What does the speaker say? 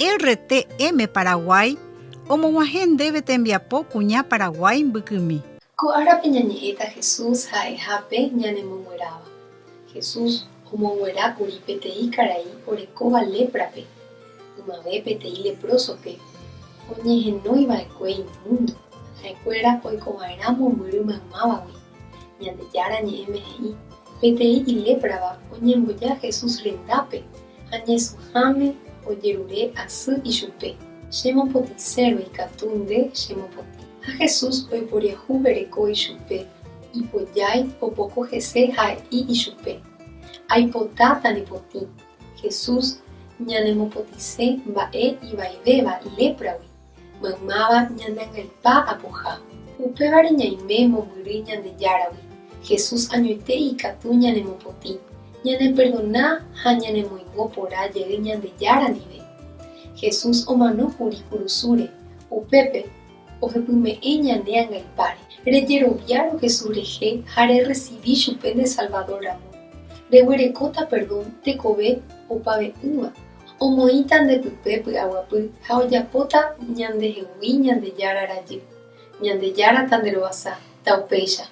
RTM Paraguay omog̃uahẽ ndéve tembiapo kuña Paraguái mbykymi. Ko árape ñañe'ẽta Jesús ha'eha pe ñanemongueráva. Jesús omonguera kuri peteĩ karai orekóva léprape. Ymave peteĩ leprósope oñehenói va'ekue inmúndo, ha'ekuéra oikova'erã mombyry maymávagui. Ñandejára Ñe'ẽme he'i, Peteĩ iléprava oñemboja Jesús rendápe ha ñesũháme ojerure asy ichupe, Chemopotĩsérõ ikatu nde chemopotĩ. Ha Jesús oiporiahuvereko ichupe, ipojái opoko hese ha he'i ichupe, Aipota tanepotĩ. Jesús ñanemopotĩse mba'e ivaivéva lépragui. Maymáva ñane angaipa apoha. Upévare ñaime mombyry Ñandejáragui. Jesús añoite ikatu ñanemopotĩ, ñaneperdona ha ñanemoingo porã jey Ñandejára ndive. Jesús omano kuri kurusúre, upépe ohepyme'ẽ ñane angaipáre. Rejeroviárõ Jesús rehe ha rerresivi chupe nde Salvador ramo, reguerekóta perdón tekove opave'ỹva. Omoĩta nde pype py'aguapy ha ojapóta ñandehegui Ñandejára rajy. Ñandejára tanderovasa. Taupéicha.